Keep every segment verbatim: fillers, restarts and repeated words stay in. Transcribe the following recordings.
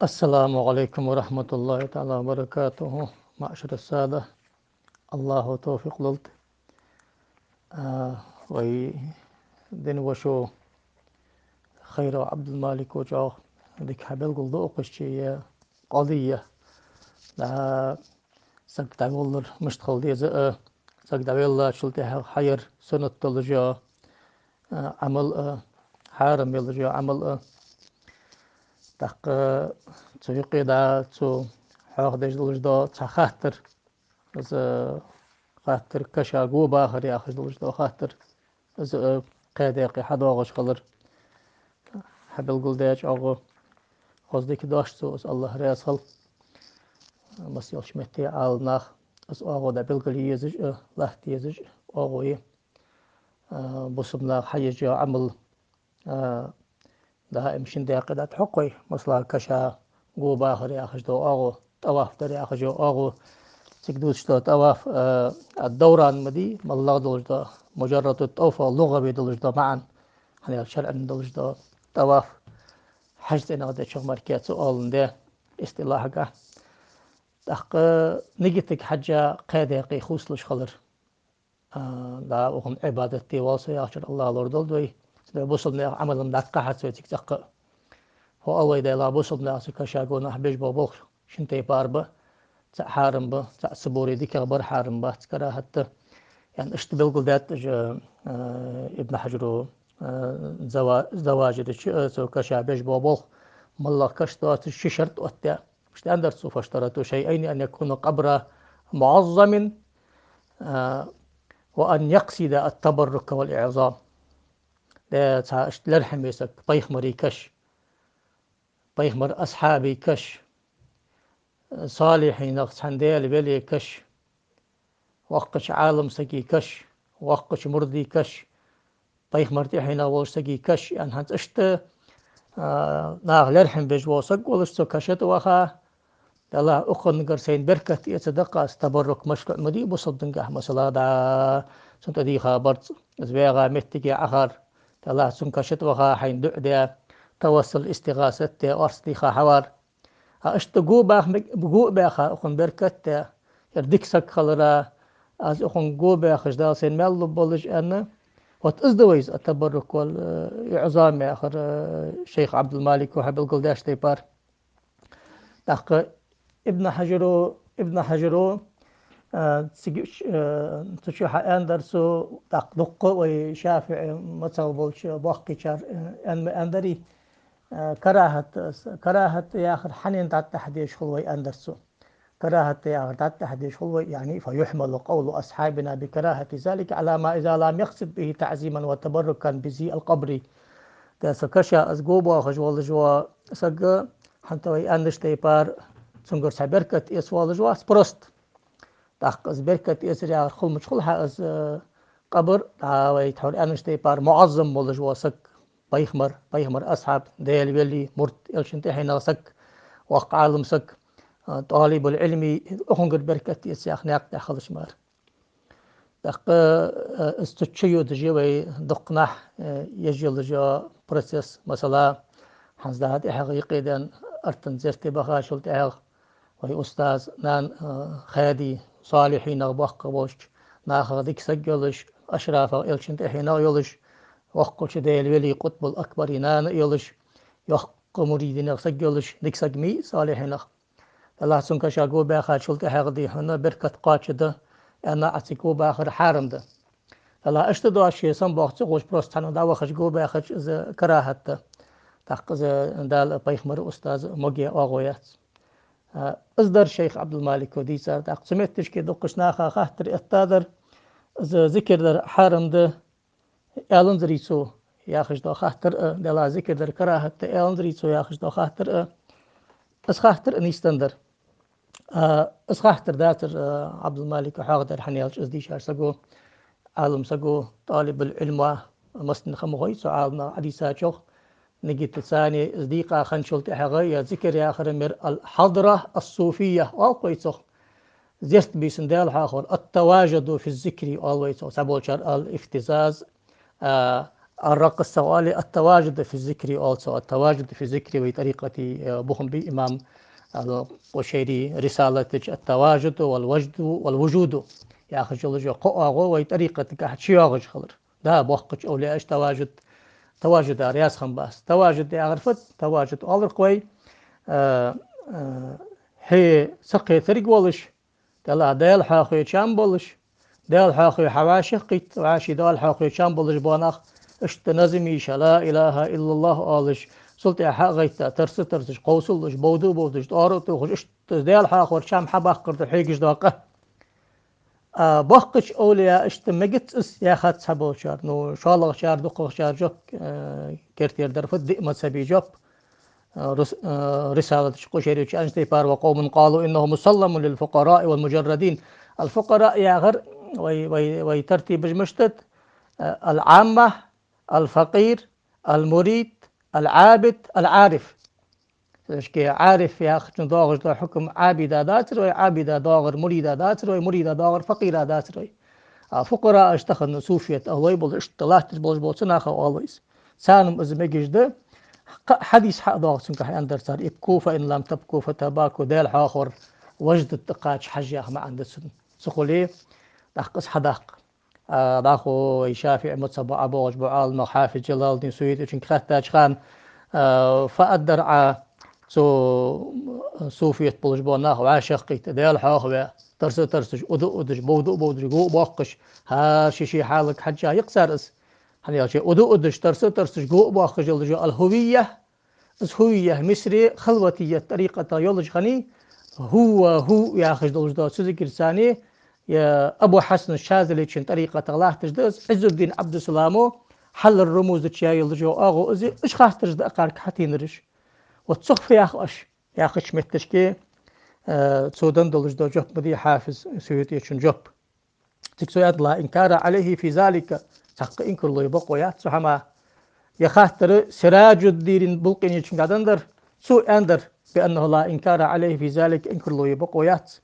السلام عليكم ورحمة الله تعالى وبركاته. МаӀшара сада, АллахӀа товфикъ лолда. А, вай дина воша Хайров Ӏабдул-Малика чӀоагӀа дика хьабелгалду укхаза ер къадийя. Да, саг дӀаволлар мишта хила деза а, саг дӀавеллачул тӀехьагӀа хьаяр суннат долаш а, а, Ӏамал а, хьарам йолаш а Ӏамал а. ТӀаккха цу юкъе да цо хьоахадеш долаш да цхьа хаттар. Из хаттар каша го бахар яхаш долаш да хаттар. Из а кхаь даькъе хьадоагӀаш хилар хьабелгалдаьд чӀоагӀа. Хоза дика дош цо, из АллахӀ раьза хилва. Масса йолча метте Ӏаламнах из оагӀув дӀабелгалъе езаш а, латта езаш а оагӀув я. А, бусалба наха хьаеш йола Ӏамал, а, даим шин даькъе да тхьокхой, масала, каша го бахар яхаш дола оагӀув, тӀаваф дар яхаш йола оагӀув, цига дувцаш дола тӀаваф, а, а, давран ма дий, моллагӀа долаш дола, муджарраду тӀавафа лугӀави долаш дола маӀан, хӀана аьлча шарӀан долаш дола тӀаваф, хьажцӀенах дечох мара кхы цо оаландаь, истилахьагахь. ТӀаккха нигатага хьежжа кхаь даькъе хувцалуш хилар. А, да, укхун Ӏибадат де воал со яхачар АллахӀ лорадолда вай. Цудухьа бусалба наьха Ӏамал-м дӀакхахьац вай цига цӀаккха. ХӀаьта вай Даьла бусалба наха цу каша гонахьа беш бола болх шин тайпара ба, цаӀ хьарам ба, цаӀ цу боре дикагӀа бар хьарам бац, карахӀат да. Яъни иштта белгалдаьд уж, а, Ибн Хьажара, а, Зава-, Заваджира чу, а, цу каша беш бола болх, моллагӀа каш доацаш ши шарт оттадаь. Мишта аьннадар цо: فاشترطوا شيئين: أن يكون القبر معظما، а, وأن يقصد التبرك والإعظام. Де, цхьа иштта лерхӀам бе саг, пайхамара каш, пайхамара асхьабий каш, салихьинех цхьан Даьла велий каш, воккхача Ӏаламсагий каш, воккхача мурдий каш, пайхамара тӀехьенах волча сагий каш, яъни хӀанз иштта, а, наха лерхӀам беш вола саг волаш цу каша тӀа ваха, Далла укхунгара сайна беркат эца даккха аз, табаррук машруӀ ма дий бусалба дингахь, масала, да, цунна тӀа дийха барзкъа, из ваьгӀа моттиге Ӏахар, Далла цун каша тӀа ваха хьайна дуӀа де, тавассул, истигӀасат де, орц дийха хьавар. А иштта го баха мег-, го а баьха укхунна беркат а, ер дика саг хилара, аз укхунна го баьхача Дала сайна маьл лургболаш аьнна, вот из да вай из ат-табаррук вал, э, иӀзам яхар, э, шайх Ӏабдул-Малика хьабелгалдаьча тайпара. ТӀаккха Ибн Хьажаро, Ибн Хьажаро, э, цига, э, цу чу хьааьннадар цо, тӀаккха дуккха вай ШафиӀий мазхӀаб болча боккхийчар, э, аьнна ма аьннадарий, Э, карахӀат, карахӀат яхар хьанна дӀатӀехьа дезаш хул вай аьннадар цо. КарахӀат яхар дӀатӀехьа дезаш хул вай, яъни, فيحمل قول أصحابنا بكراهة ذلك على ما إذا لم يقصد به تعظيما وتبركا بذي القبر. Де, цу каша из го боахаш волаш вола саг, хӀанз вай аьннача тайпара, цунгара цхьа беркат эца воалаш вац, просто. ТӀаккха из беркат эцар яхар хул мича хул хьа из, э, къабар, дӀа вай тхьовра аьннача тайпара муӀаззам волаш вола саг, пайхамар, пайхамара асхьаб, Даьла велий, мурд, элчан тӀехьенах саг, воккха Ӏалам саг, э, тӀалибул Ӏилми, укхунгара беркат эца яха никъ тӀа хилча мара. ТӀаккха, э, из цу чу йодаш я вай дуккха нах, э, еш йолаш йола процесс, масала, хӀанз дӀа тӀехьагӀа юкъе даьнна Артан зерте бахачул тӀехьагӀа, вай устаз, нана, э, Хади, салихьинех боккха болча нахах дика саг йолаш, ашрафах, элчан тӀехьенах йолаш, воккхача Даьла велий, къутбул акбарий нана йолаш, йоккха муридинех саг йолаш, дика саг ма йий салихьинех. Далла цун каша го баьхачул тӀехьагӀа дий хьона беркат кхоачаргда, аьнна, Ӏа цига го бахар хьарам да. Далла иштта дош ший санна бохци гӀуш, просто цхьанне дӀавахача го баьхача из карахӀат да. ТӀаккха из Дала, пайхамара, устаза моге оагӀув яц. А, из дар шайх Ӏабдул-Малика дийцар. ТӀаккха цу метташка дуккхача наха хаттар эттадар, из зикар дар хьарам да, аьннадарий цо яхаш дола хаттар а, Далла зикар дар карахӀат да, аьннадарий цо яхаш дола хаттар а, из хаттар а нийсденнадар. А, из хаттар дацар, а, Ӏабдул-Малика хьоахадаьр, хӀана аьлча из дийшача саго, Ӏалам саго, тӀалибул Ӏилма, массанена ха ма хой цу Ӏаламнаха Ӏодийцачох, нигат царна из дийкъа хинначул тӀехьагӀа, е зикар яхар мара аль-хьадра ас-суфийя оал-кх вай цох. Зерат бийсан Даьла хьоахавар, ат-таважуду фи зикри оал вай цох, цхьаболчар аль-ихтизаз, а, الرقص ца оале, التواجد في الذكر оал цох. التواجد في الذكر вай тӀарикъата, э, бухам бий имам, э, Къушайри рисалата чу التواجد والوجد والوجود яхаш йола кхо оагӀув вай тӀарикъатагахьа чуйоагӀаш хилар. Да, боккхача овлияаша таважуд, таважуд яхар яц хӀама бац. Таважуд яхар фуд? Таважуд оалар-кх вай, э, э, хье ца кхетарг волаш, тӀехьа Даьла хьоахаве чам болаш, Даьла хьоахаве хьа вӀашагӀкхийтта, вӀаший Даьла хьоахаве чам болаш бола нах, иштта назам йийша, لا إله إلا الله оалаш, цул тӀехьа хьа а гӀайтта, тарса а тарсаш, кховсалуш, бовда а бовдаш, тӀоара а тохаш, иштта Даьла хьоахавара чам хьабаккхар да хьегаш дола къа. А, боккхача овлияашта мегац из, яхац цхьаболчар. Ну, шоллагӀчар, дукхагӀчар жоп, э, кертера дар фуд, диъ мазхӀаба жоп. Э, рус-, э, рисалата чу Къушайречо аьннача тайпара: وقوم قالوا إنه مسلم للفقراء والمجردين. الفقراء яхар вай, вай, вай тартибаш мишта да? Э, العامة، الفقير، المريد، العابد، العارف. Цудухьа Ӏариф яхачун доагӀаш дола хьукам Ӏабида дацар вай, Ӏабида доагӀар мурида дацар вай, мурида доагӀар факъира дацар вай. А фукъарааш тахан суфият ахӀлой болаш, иштта латташ болаш бола цу наха оал вай из. Царна-м из мегаш да, кхы хьадис хьа а доагӀа цунгахьа, аьннадар цар: ابكوا فإن لم تبكوا فتباكوا, Даьла хьоахавар важдат тӀакхача хьажа яха маӀан да цун. Ца хуле, тӀаккха из хьадаккха. А, дӀахо вай ШафиӀий мазхӀабе ӀобоагӀаш бола Ӏаламнах Хьафиз Джалалуддин СуютӀечунга хаьттача хана, а, фу аргдар Ӏа цу суфият болаш бола нах вӀашагӀкхийтта, Даьла хьоахаве, тарса а тарсаш, уда а удаш, бовда а бовдаш, го а боаккхаш, хӀара ший-ший хьалага хьежжа йикъ цар из. ХӀана аьлча, уда а удаш, тарса а тарсаш, го а боаккхаш йола الهوية, из хувия Мисре халватият тӀарикъатах йолаш хиннай, хӀува, хӀу яхаш долаш да цу зикарца, е Абу Хьасан Шазалечун тӀарикъатах латташ да из, Ӏиззуддин Ӏабдуссаламо Хьаллар Румуза чу яь йолаш йола оагӀув из, уж хаттараш да акхарга хьатийнараш. Вот цох фу йоах оаш яхача метташка, э, цо денна долаш дола жоп ма дий Хьафиз СуютӀечун жоп. Цига цо аьннад: لا إنكار عليه في ذلك, цхьаккха инкарло е бокъо яц цу хӀаман. Ер хаттар Сираджуддин Булкъинечунга деннадар, цо аьннадар: بأنه لا إنكار عليه في ذلك, инкарло е бокъо яц.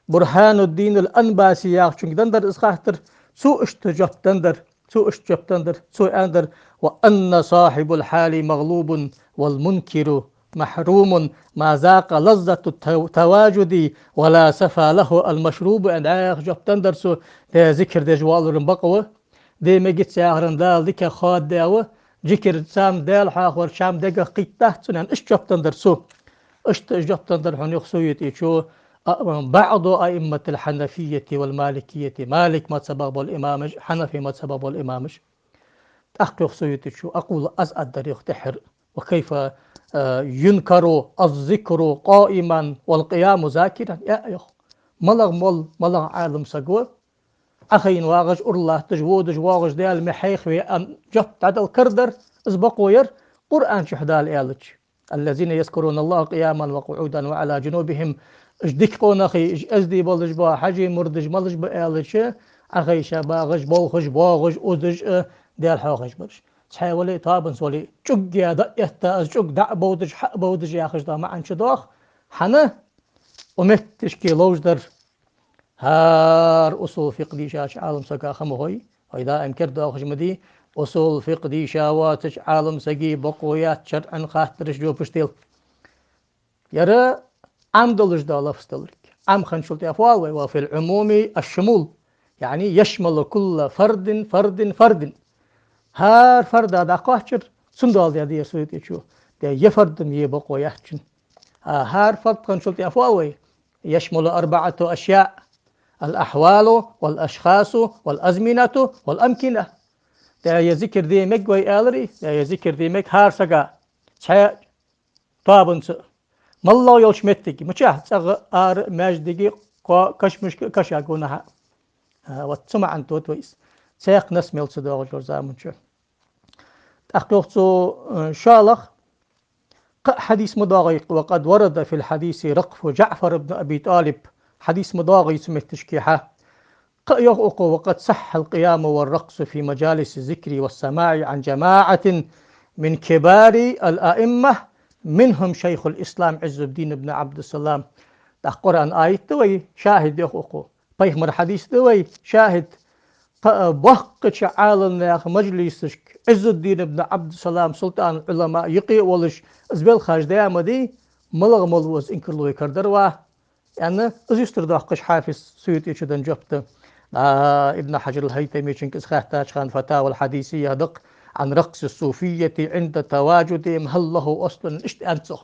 Бурхануддин ал-Анбаси яхачунга деннадар из хаттар, цо иштта жоп деннадар, цо иштта жоп деннадар, цо аьннадар: وأن صاحب الحال مغلوب والمنكر محروم ما ذاق لذة التواجد ولا صفا له المشروب, аьнна, дӀаьха жоп деннадар цо. Де, зикар деш воаллар-м бакъ ва, де, мегац яхар-м Дала дикагӀа хоададаь ва, зикарца-м Даьла хьоахавар чам дегах кхийттадац цунна, аьнна, иштта жоп деннадар цо. Иштта жоп деннадар хьона, йоах СуютӀечо, а, بعض أئمة الحنفية والمالكية, Малик мазхӀабах бола имамаш, Хьанафи мазхӀабах бола имамаш. ТӀаккха йоах СуютӀечо: أقول, аз аргдар, йоах, тӀеххьара: وكيف, э, ينكر الذكر قائما والقيام ذاكرا? Э, йоах, малагӀа молла, малагӀа Ӏалам саг ва Ӏохайна вагӀаш, ура латташ, водаш, воагӀаш, Даьла ма хьехаве, аьнна, жоп дӀадала карадар, из бокъо яр, Къуръан чу Дала аьлча: الذين يذكرون الله قياما وقعودا وعلى جنوبهم. Уж дика къонахий, уж эздий болаш бола Хьажий мурдаш малаш ба аьлча, Ӏохайша багӀаш, болхаш, боагӀаш, удаш а, Даьла хьоахавеш бараш. Цхьаь вале а, тоабанца вале а, чӀугге дӀа а этта, из чӀуг дӀа а бовдаш, хьа а бовдаш яхаш дола маӀан чудоагӀа. ХӀана? Укх метташка ловш дар хӀара усул фикъхӀ дийшача Ӏалам сага ха ма хой, вай даим кердадоахаш ма дий, усул фикъхӀ дийша воацача Ӏалам сага бокъо яц шарӀан хаттарашта жопаш дала. Ер Ӏам долаш дола лафз даларг. Ӏам хинначул тӀехьа фу оал вай: وفي العموم الشمول, яъни يشمل كل فرد فرد فرد. ХӀара фарда дӀакхоачар, цунна доал даь да ер СуютӀечо. Де, ер фард-м е бокъо яц цун. А хӀара фард хинначул тӀехьа фу оал вай: يشمل أربعة أشياء: الأحوال والأشخاص والأزمنة والأمكنة. Де, ер зикар де мег вай аьлар, де, ер зикар де мег хӀара сага цхьаь тоабанца а, моллагӀа йолча моттиге, мичахьа, цӀагӀа, ара, маьждиге, кхо-, кашамашка, каша гонахьа. А, вот цу маӀан тот вай из. Цхьаькха нас мел ца доагӀаш йолча заман чу. ТӀаккха йоах цо, э, шоллагӀа, кхы а хьадис ма доагӀий-кх: وقد ورد في الحديث رقف جعفر بن أبي طالب. Хьадис ма доагӀий цу метташка хьа. Кхы а йоах укхо: وقد صح القيام والرقص في مجالس الذكر والسماع عن جماعة من كبار الأئمة منهم شيخ الإسلام عز الدين بن عبد السلام. ТӀаккха Къуръан аят да вай шахӀид, йоах укхо. Пайхамара хьадис да вай шахӀид. кхы а боккхача Ӏаламнаьха мажлисашка Ӏиззуддин ибн Ӏабдуссалам, султӀан Ӏулама, юкъе а волаш, из белхаш даь ма дий, малагӀа мала ва из инкарло яр кара дар ва, аьнна, из юстардоаккхаш Хьафиз СуютӀе чу даь жоп да. А, Ибн Хьаджар ал-ХӀайтамечунга из хаьттача хана, «Фатава ал-Хьадисия» да-кх, «Ӏан ракъси ссуфийяти Ӏинда таважудихӀим, хӀал лахӀу аслун», иштта аьннад цо.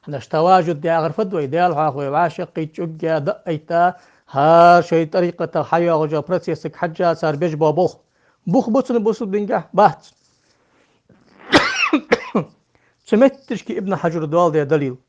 ХӀанз таважуд яхар фуд вай? Даьла хьоахаве вӀашагӀкхийтта, чӀугге даӀайта, хӀара шоай тӀарикъатах хьайоагӀаш йола процессага хьежжа цар беш бола болх. Бух ба цун бусалба дингахь? Бац. Цу метташка Ибн Хьаджара доаладаь далил.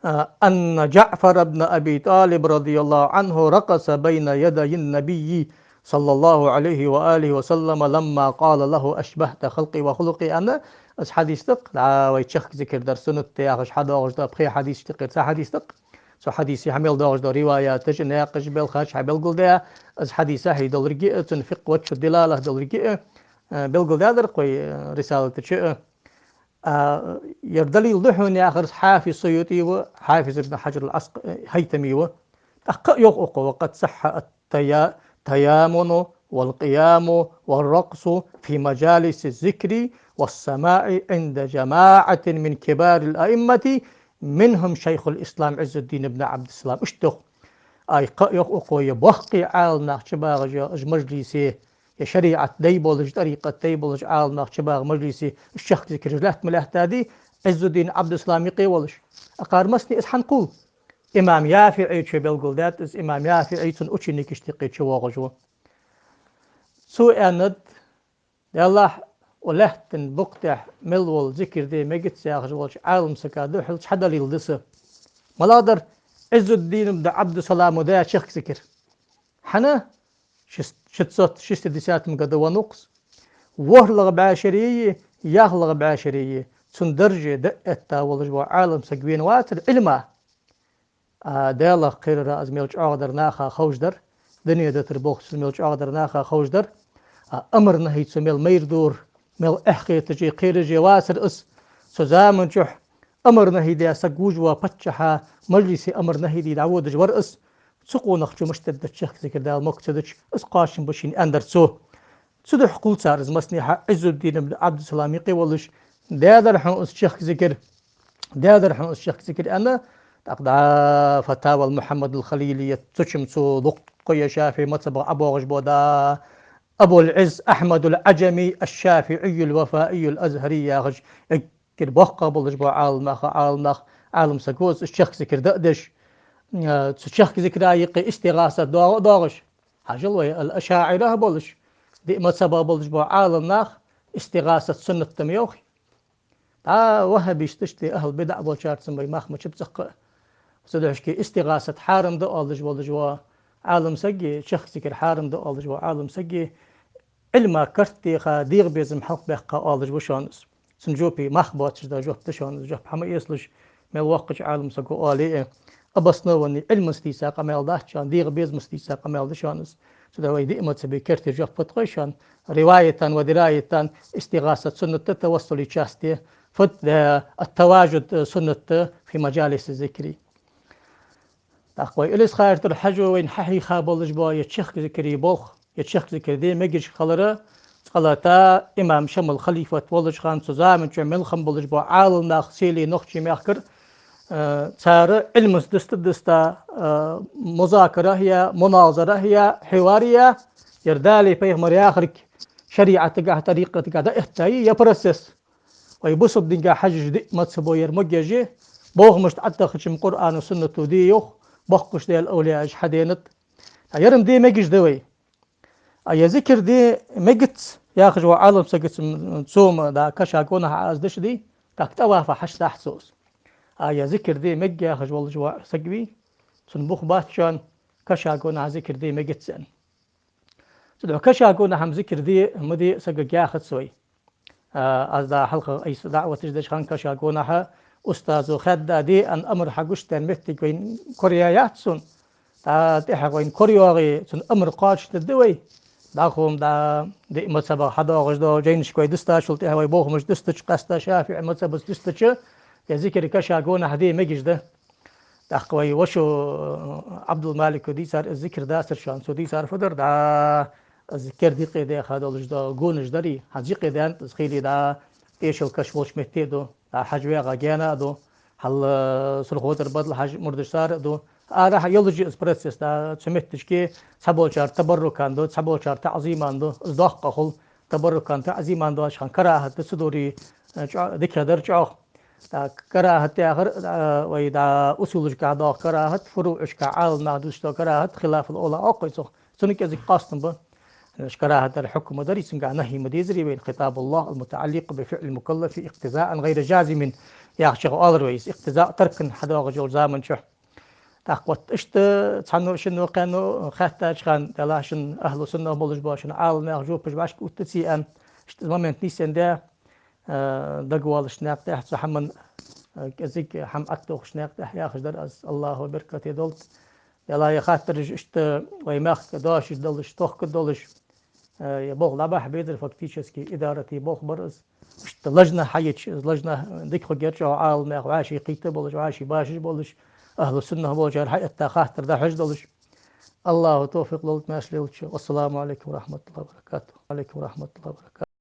А, «أن جعفر بن أبي طالب رضي الله عنه رقص بين يدي النبي صلى الله عليه وآله وسلم لما قال له: أشبهت خلقي وخلقي», аьнна, из хьадис да-кх, дӀа вай чехка зикар дар суннат да яхаш хьадоагӀаш дола пхе хьадис тӀехьара цхьа хьадис да-кх. Цу хьадиса хьа мел доагӀаш дола риваяташ, наькъаш, белхаш хьабелгалдаь, из хьадис сахьихь долга а, цун фикъхӀ, ваджхӀу дилалат долга а, э, белгалдаьдар-кх вай, э, рисалата чу а. А, ер далил да хьона яхар Хьафиз СуютӀи ва, Хьафиз Ибн Хьаджар ал-Ӏаскъ-, ХӀайтами ва. ТӀаккха а йоах укхо: «وقد صح التيا-، التيامن والقيام والرقص في مجالس الذكر والسماع عند جماعة من كبار الأئمة منهم شيخ الإسلام عز الدين بن عبد السلام». Иштта йоах. Ай, кхы а йоах укхо, е боккхий Ӏаламнах чубагӀаш я уж мажлисе, е шариӀат дай болаш, тӀарикъат дай болаш Ӏаламнах чубагӀа мажлисе уж чехка зикараш лаьтта ма лаьттадий, Ӏиззуддин Ӏабдуссалам юкъе волаш. Акхар массане из хьанкхул? Имам ЯфиӀе чу белгалдаьд из, имам ЯфиӀи, цун ученикашта юкъе чувоагӀаш ва. Цо аьннад: «Деллахь, укх лаьттан букъа тӀа мел вола зикар де мегац яхаш волча Ӏаламсага духьал цхьа далил да са». МалагӀа дар? Ӏиззуддин ибн Ӏабдуссалама даь чехка зикар. ХӀана? Шест-, шестьсот шестидесятом году венна ва-кх из. ВорхӀлагӀа бӀаь шерайи, ялхлагӀа бӀаь шерайи цун дарже дӀаэтта волаш вола Ӏаламсаг вена вацар Ӏилма. А, Даьлах кхерара из мел чӀоагӀа дар наха ховш дар, дуне дитар болхлой из мел чӀоагӀа дар наха ховш дар. А, амар-нахьи цо мел майра дора, мел эхь хеташ а, кхераш а вацар из. Цу заман чухь амар-нахьи даь саг вувш вола паччахьа мажлисе амар-нахьи де дӀаводаш вар из. Цу къонахчо мишта дергда чехка зикар, Дала мог ца дича, из кхоачам ба шийна, аьннадар цо. Цудухьа кхувл цар из массанехьа Ӏиззуддин ибн Ӏабдуссалама юкъе волаш, даьдар хьона из чехка зикар, даьдар хьона из чехка зикар, аьнна, тӀаккха дӀа Фатава ал-Мухьаммад ал-Халилия, цу чу-м цо дукха я ШафиӀий мазхӀабах ӀобоагӀаш бола, дӀа Абул-Ӏизз Ахьмад ал-Ӏаджами аш-ШафиӀий ал-Вафаий ал-Азхьари яхаш, эггара боккхагӀа болаш бола Ӏаламнах, Ӏаламнах, Ӏаламсаг ва из, из чехка зикар дӀа а деш, э, цу чехка зикара юкъе истигӀасат доагӀа а доагӀаш. Хьажал вай, ал-АшаӀира болаш, диъ мазхӀабах болаш бола Ӏаламнах истигӀасат суннат да ма йоахий. ДӀа ваххабисташта, ахӀлу бидаӀ болчарца-м вай мах ма чуб цӀаккха а. Цудухьа-кх истигӀасат хьарам да оалаш волаш вола Ӏаламсаги, чехка зикар хьарам да оалаш вола Ӏаламсаги Ӏилма карт теха, дегӀа безам хьалхабаьккха оалаш ва шоана из. Цун жопе мах боацаш да жоп да шоана из, жоп хьа ма эцалаш, мел воккхача Ӏаламсаго оале а, обоснованный Ӏилмаца дийца къамаьл дац шоана, дегӀа безамца дийца къамаьл да шоана из. Цудухьа вай диъ мазхӀаба керте жоп фуд хой шоана: риваятан ва дираятан истигӀасат суннат да тавассули часте, фуд, э, ат-таважуд, э, суннат да фи маджалиси зикри. ТӀаккха вай Илисха-Юртара Хьажо вайна хьахьийха болаш бола е чехка зикара болх, е чехка зикар де мегаш хилара, цкъа-латта имам Шамал халифат волча хана, цу заман чу мел хинна болаш бола Ӏаламнах селе Нохчий мехкара, э, цар Ӏилмаца диста-диста, э, музакара а яь, муназара а яь, хьивар а яь, ер Даьлеи пайхамареи яхарг шариӀатагахьа, тӀарикъатагахьа дӀаэтта я ер процесс. Вай бусалба динга хьежача диъ мазхӀабо ер могаш я, бохамашта Ӏодахача-м Къуръано, суннато де йоах, боккхача Даьла овлияаша хьаденад. ТӀаккха ер-м де мегаш да вай. А е зикар де мегац яхаш вола Ӏаламсагаца-м цо-м дӀа каша гонахьа аз деш дий, тӀаккха тӀавафа хьачудахь цо из. А е зикар де мег яхаш волаш вола саг вий, цун бух бац шоана каша гонахьа зикар де мегац аьнна. Цудухьа каша гонахьа-м зикар де ма де сагага яхац вай. А, аз дӀа хьалха айса даӀваташ деча хана каша гонахьа устазо хаьдда де аьнна амар хьагучадаьнна моттиг вайна кораяьяц сона. ТӀа тӀехьа вайна корайоагӀе, цун амар кхоачашдергда вай. ДӀахо-м дӀа диъ мазхӀабах хьадоагӀаш дола жайнашка вай дустачул тӀехьа вай бохамаш дустача, къаьстта ШафиӀий мазхӀабаца дустача, е зикар каша гонахьа де мегаш да. ТӀаккха вай воша, э, Ӏабдул-Малика дийцар из зикар дацар шоана, цо дийцар фу дар? ДӀа Из керда юкъе даьха долаш да гонаш дарий, хӀанз юкъе даьннад из, хили да, тӀешал каш волча метте а ду, да хьажа ваьгӀа гаьна а ду, хьал, э, Сурхо тӀара бадал хьажа мурдаш цар а ду. Арахьа йолаш я из процесс, да, цу метташка цхьаболчар табаррукан ду, цхьаболчар таӀзиман ду, из доккха хул, табаррукан, таӀзиман доацаш хана карахӀат да, цу дурий, э, чӀо-, дикадар чӀоагӀа. ТӀаккха карахӀат яхар, а, вай да усулашка доагӀа карахӀат, фуруӀашка Ӏаламнаха дувцаш дола карахӀат, хилафул-овла оал-кх вай цох. Цунна кӀезига къоастам ба. Аш карахӀат дар хьукма дарий, цунга нахьи ма дезарий вайна, خطاب الله المتعلق بفعل المكلف اقتضاء غير جازم яхачох оалар вай из, икътизаъ, таркан хьадоагӀаш йолча заман чухь. ТӀаккха вот иштта цхьанне, шинне, кхаьнне хаьттача хана, делахь шун ахӀлу суннах болаш бола шун Ӏаламнаха жопаш вӀашка оттаций аьнна, иштта из момент нийсъенна да, э, дагавоалаш наькъа тӀа, цу хӀаман, э, кӀезига хӀама аттохаш наькъа тӀа яхаш дар аз, АллахӀа беркате долда. Делахь ер хаттараш иштта вай мехка доашаш долаш, тохкаш долаш, э, ер болх дӀабахьа безар фактически, идарата болх бар из. Иштта лажна хьайича, из лажна дика хургьяр чӀоагӀа Ӏаламнах вӀаший кхийтта болаш, вӀаший башаш болаш, ахӀлу суннах болчар хьаэтта хаттар дӀахьош долаш. АллахӀа товфикъ лолда маьрша лелача. والسلام عليكم ورحمة الله وبركاته. عليكم ورحمة الله وبركاته.